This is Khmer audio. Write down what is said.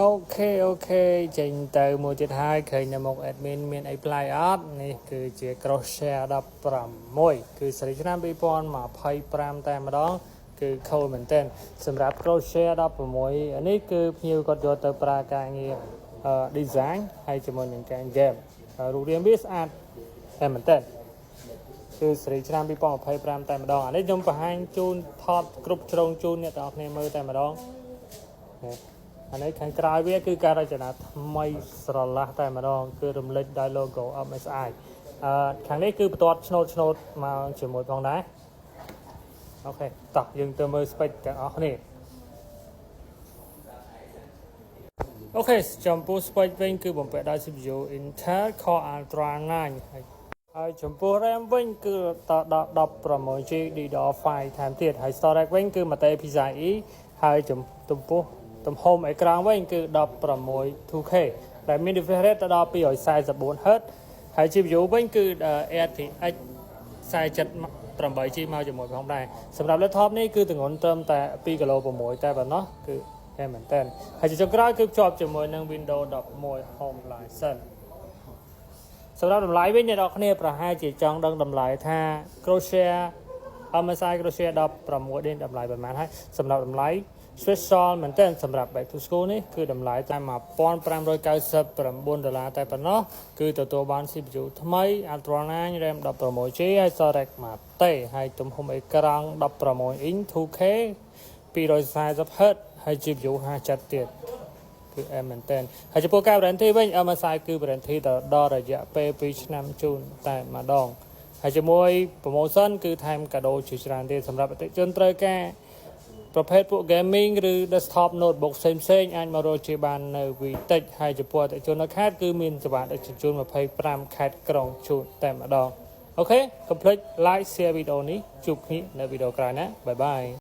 OK ចេញទៅមួយទៀតហើយឃើញនៅមុខ admin មានអីប្លែកអត់នេះគឺជា Crosshair 16គឺស៊េរីឆ្នាំ2025តែម្ដងគឺខូចមែនទែនសម្រាប់ Crosshair 16នេះគឺភ្ញៀវគាត់យកទៅប្រើការងារ design ហើយជាមួយនឹងការ game រូបរាងវាស្អាតតែមែនទែនគឺស៊េរីឆ្នាំ2025តែម្ដងអានេះខ្ញុំបង្ហាញជូនថតគ្រប់ជ្រុងជូនអ្នកទាំងអស់គ្នាមើលតែម្ដងនេះអានេះខាងក្រោយវាគឺការរចនាថ្មីស្រឡះតែម្ដងគឺរំលេចដោយ logo MSI ខាងនេះគឺបន្ទាត់ឆ្នូតឆ្នូតមកជាមួយផងដែរ OK តោះយើងទៅមើល spec ទាំងអស់គ្នា OK ចំពោះ spec វិញគឺបំពាក់ដោយ CPU Intel Core Ultra 9ហើយហើយចំពោះ RAM វិញគឺតដល់ 16 GB DDR5 ថែមទៀតហើយ storage វិញគឺ1 TB PCIe ហើយចំពោះទំហំអេក្រង់វិញគឺ16 2K ដែលមាន refresh rate ទៅដល់ 244 Hz ហើយ GPU វិញគឺ RTX 47 8G មកជាមួយផងដែរសម្រាប់ laptop នេះគឺទម្ងន់ត្រឹមតែ2គីឡូ6តែប៉ុណ្ណោះគឺហែមែនតើហើយជាចុងក្រោយគឺភ្ជាប់ជាមួយនឹង Windows 11 Home License សម្រាប់តម្លៃវិញអ្នកនរគ្នាប្រហែលជាចង់ដឹងតម្លៃថា Crosshair MSI Crosshair 16នេះតម្លៃប៉ុន្មានហើយសម្រាប់តម្លៃ special មែនទែនសម្រាប់ Back to School នេះគឺតម្លៃតែ1599ដុល្លារតែប៉ុណ្ណោះគឺទទួលបាន CPU ថ្មី Ultra 9 RAM 16 GB ហើយ storage 1 T ហើយទំហំអេក្រង់16 inch 2K 240 Hz ហើយ GPU 57ទៀតគឺអែមមែនតើហើយចំពោះការ warranty វិញ MSI គឺ warranty ទៅដល់រយៈពេល2ឆ្នាំជូនតែម្ដងហើយជាមួយ promotion គឺថែមកាដូជាច្រើនទៀតសម្រាប់អតិថិជនត្រូវការ ប្រភេទពួក gaming ឬ desktop notebook ផ្សេងផ្សេងៗអាចមករកជាបាននៅ VTech ហើយចំពោះអតិថិជននៅខេត្តគឺមានសេវាដឹកជញ្ជូន25ខេត្តក្រុងជូនតែម្ដង OK កុំភ្លេច like share វីដេអូនេះជួបគ្នានៅវីដេអូក្រោយណាbye bye.